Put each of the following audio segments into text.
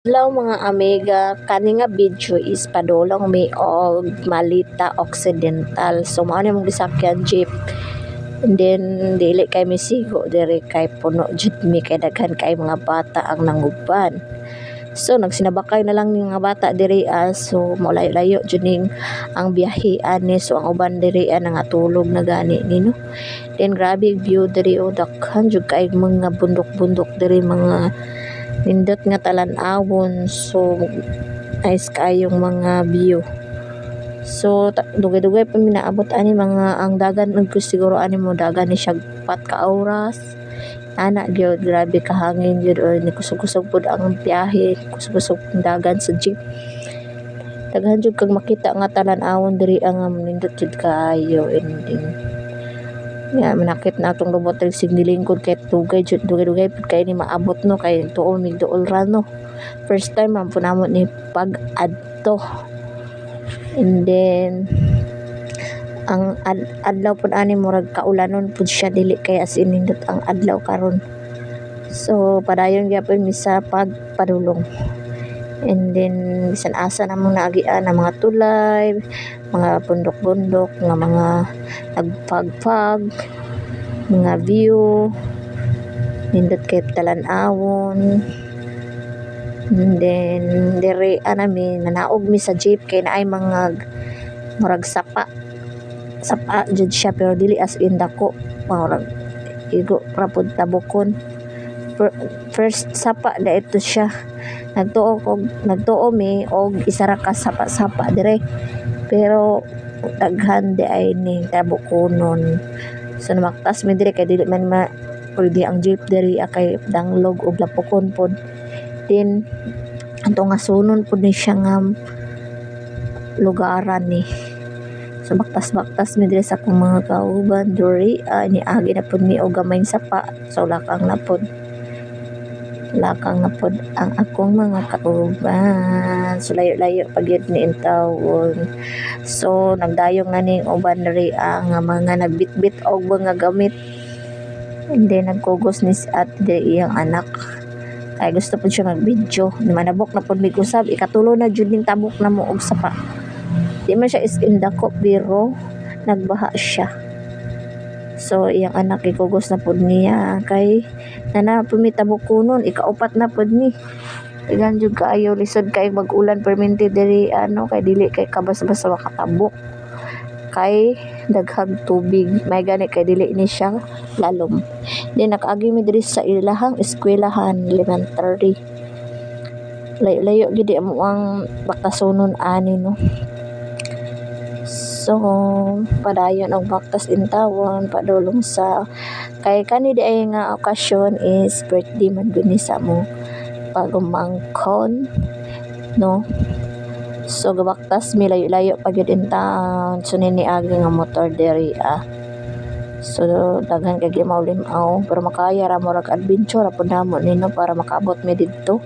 Hello, mga amiga, kani nga video is padulong mi og Malita Occidental. So mao ni among gisakyan, jeep. And then dili kay mi sigo diri kay puno jud mi, kay daghan kay mga bata ang nanguban. So nagsinabakay na lang ning mga bata diri ah, so molayo-layo jud ning ang biyahe ani. So ang uban diri ah, nangatulog na gani ni, no. Then grabe view diri oh, daghan jud kay mga bundok-bundok diri, mga nindot nga talan-awon. So nice kaayong mga view. So dugay-dugay pa mi naabot ani, mga ang dagan og siguro ani mo dagan ni siya 4 ka oras. Ana gyud, grabe kahangin gyud or ni kusog-kusog pud ang biyahe, kusog-kusog ang dagan sa jeep. Daghan jud kag makita nga talan-awon diri ang nindot jud kaayo. And then nga manakit na atong lubot diri, sig nilingkod kay dugay jud, dugay-dugay pud kay ni maabot, no, kay tuo mig duol ra, no. First time man pud namo ni pag-adto. And then ang adlaw pud ani murag kaulanon pud siya, dili kay as in nindot ang adlaw karon. So padayon gyapon mi sa pagpadulong. And then bisan asa namong naagian ang mga tulay, mga bundok-bundok nga mga nagpagpag, mga view, nindot kay talan-awon. And then diri ana mi nanaog mi sa jeep kay naay mga murag sapa. Sapa jud siya pero dili as in dako, murag igo ra pud tabokon. First sapa diay to siya. Nagtuo kog nagtuo mi og isa ra ka sapa-sapa dire. Pero daghan diay ni tabokonon. So namaktas mi diri kay dili man ma pwede ang jeep diri ah, kay danglog ug lapokon pod. Then ato nga sunon pud ni siya nga lugaran ni. So baktas-baktas mi diri sa akong mga kauban diri ah, niagi na pud mi og gamayng sapa. So lakang na pud. Lakang na pud ang akong mga kauban. So layo-layo pa gyud ni intawon. So nagdayong na ning uban diri ah, nga mga nagbitbit og mga gamit. And then nagkugos ni si ate diri iyang anak. Kay gusto pud siya mag-video. Manabok na pud mig usab, ikatulo na jud ning tabok namo og sapa. Di man siya is in dako pero nagbaha siya. So iyang anak gikugos na pud niya kay nana pud mi tabokonon, ikaupat na pud ni. Daghan jud kaayo, lisod kay mag-ulan permente diri ano kay dili kay kabasa-basa makatabok. Kay daghang tubig, may gani kay dili ni siya lalom. Then nakaagi mi diri sa ilahang eskwelahan, elementary. Layo-layo gyud amo ang baktasonon ani, no. So padayon og baktas intawon padulong sa kay kani diay nga okasyon is birthday man gud ni sa among pagumangkon, no. So gabaktas mi, layo-layo pa gyud intawon. So niagi nga motor diri ah. So daghan kay gimaw-limaw pero makaya ra, murag adventure ra pud namo ni, no, para makaabot mi didto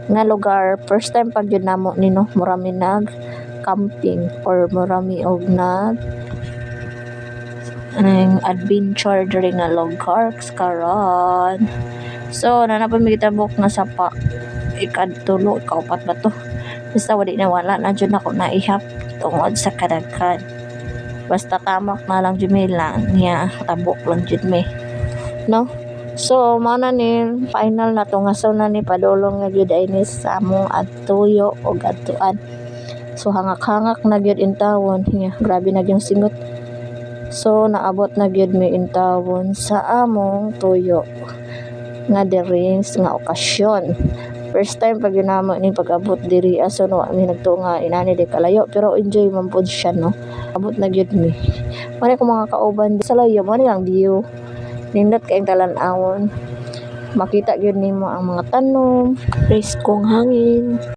nga lugar. First time pa gyud namo ni, no, mura mi nag camping or mura mi og nag anang adventure diri nga lugar karon. So naa na pud mi gitabok nga sapa, ikatulo, ikaupat ba to? Basta wala na, wala na jud nako naihap tungod sa kadaghan. Basta tamak na lang jud mi lang niya, tabok lang jud mi, no. So mao na ni final na to nga so na ni padulong na gyud ay ni sa among adtuyo og adtuan. So hangak-hangak na gyud intawon, nya grabe na gyung singot. So naabot na gyud mi intawon sa among tuyo nga diri nga okasyon. First time pa gyud namo ni pag-abot diri ah, so wa mi nagtuo nga inani di kalayo pero enjoy man pud siya, no. Abot na gyud mi. Mao ni akong mga kauban sa layo, mao ni ang view. Nindot kaayong talan-awon. Makita gyud nimo ang mga tanom, preskong hangin.